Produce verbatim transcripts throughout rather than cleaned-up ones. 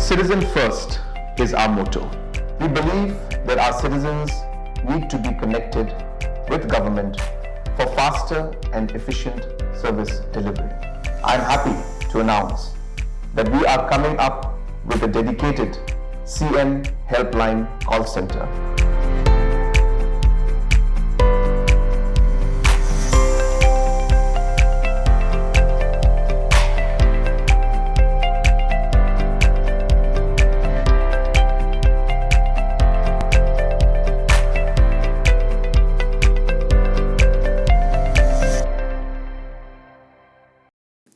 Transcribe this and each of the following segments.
Citizen first is our motto. We believe that our citizens need to be connected with government for faster and efficient service delivery. I'm happy to announce that we are coming up with a dedicated C M Helpline call center.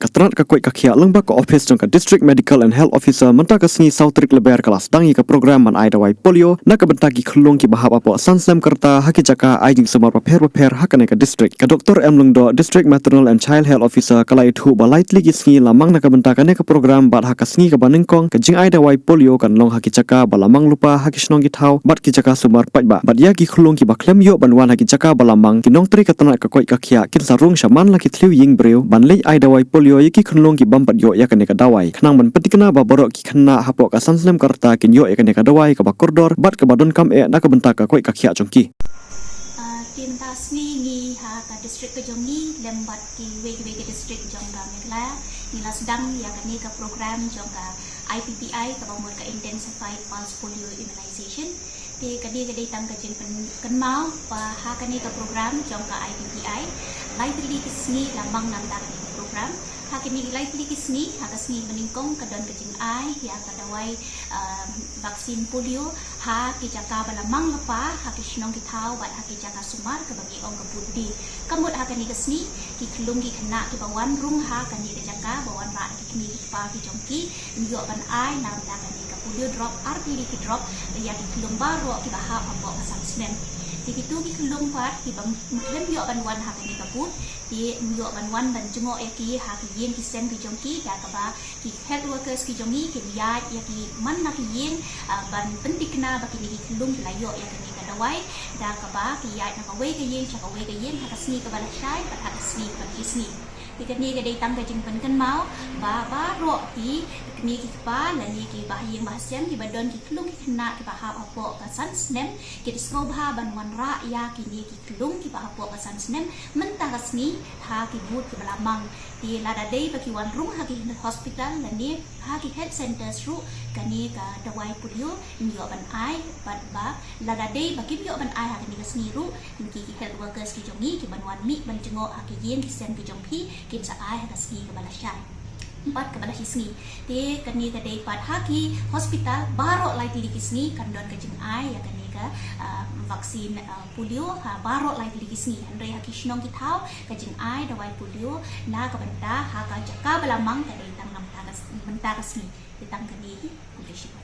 Ka tnat ka koit ka khiah lyngba ka office jong ka District Medical and Health Officer mynta ka sngi saw tarik Lber ka la sdang ïa ka program ban ai dawai polio na ka bynta ki khyllung kiba hap hapoh san snem ka rta ha ki jaka ai jingsumar bapher bapher ha kane ka district. Ka Doktor M Lyngdoh, District Maternal and Child Health Officer, ka la ïathuh ba lai tylli ki sngi la mang na ka bynta kane ka program bad ha ka sngi kaba nyngkong ka jingai dawai polio kan long ha ki jaka ba la mang lypa ha ki shnong ki thaw bad ki jaka sumar paidbah. Bad ïa ki khyllung kiba khlem ïoh ban wan ha ki jaka ba la mang, ki nongtrei ka tnat ka koit ka khiah kin sa rung sha man la ki thliew ïing briew ban leit ai dawai polio ïa ki khyllung ki bym pat ïoh ïa kane ka dawai, khnang ban pynthikna ba baroh ki khynnah hapoh ka san snem ka rta kin ïoh ïa kane ka dawai kaba kordor bad kaba donkam eh na ka bynta ka koit ka khiah jong ki. Ah, te mynta ka sngi ngi ha ka district ka jong ngi lem bad kiwei kiwei ki district jong ka Meghalaya ngi la sdang ïa kane ka program jong ka I P P I kaba mut ka Intensified Pulse Polio Immunization. Te kane ka dei tang ka jingpynkynmaw ba ha kane ka program jong ka I P P I, lai tylli ki sngi la mang na ka bynta kane ka program. Ha kine ki lai tylli ki sngi, ha ka sngi ba nyngkong ka don ka jingai ïa ka dawai, um, vaccine polio ha ki jaka ba la mang lypa, ha ki shnong ki thaw bad ha ki jaka sumar kaba ngi ong ka booth D. Ka mut ha kane ka sngi ki khyllung ki khynnah kiba wan rung ha kane ka jaka ba wanrah da ki kmie ki kpa ki jong ki, ym ïoh ban ai na ka bynta kane ka polio drop, ar tylli ki drop ïa ki khyllung baroh kiba hap hapoh ka san snem. Te kito ki khyllung pat kiba ym, ym ïoh ban wan ha kane ka booth, te ym ïoh ban wan ban jngoh ïa ki ha ki ïing ki sem ki jong ki, da kaba ki health workers ki jong ngi kin ïaid ïa ki man la ki ïing, ah, ban pynthikna ba kine ki khyllung ki la ïoh ïa kane ka dawai, da kaba ki ïaid na kawei ka ïing sha kawei ka ïing ha ka sngi kaba lashai bad ha ka sngi kaba lashai. Te kane ka dei tang ka jingpynkynmaw ba baroh ki kmie ki kpa lane ki bahaïing bahasem kiba don ki khyllung ki khynnah kiba hap hapoh ka san snem, ki sngewbha ban wanrah ïa kine ki khyllung kiba hapoh ka san snem mynta ka sngi ha ki booth kiba la mang. Te lada dei ba ki wan rung ha ki hospital lane ha ki health centres ruh, kane ka dawai polio ym ïoh ban ai, bad ba lada dei ba kim ïoh ban ai ha kane ka sngi ruh, ki, ki health workers ki jong ngi kiban wan mih ban jngoh ha ki ïing ki sem ki jong phi kin sa ai ha ka sngi kaba lashai bad kaba lashi sngi. Te kane ka dei pat ha ki hospital baroh lai tylli ki sngi kan don ka jingai ïa kane ka, ah, vaccine, ah, polio ha baroh lai tylli ki sngi. Hynrei ha ki shnong ki thaw ka jingai dawai polio na ka bynta ha ka jaka ba la mang ka dei tang na mynta ka s-, mynta ka sngi. Te tang kane hi, khublei shibun.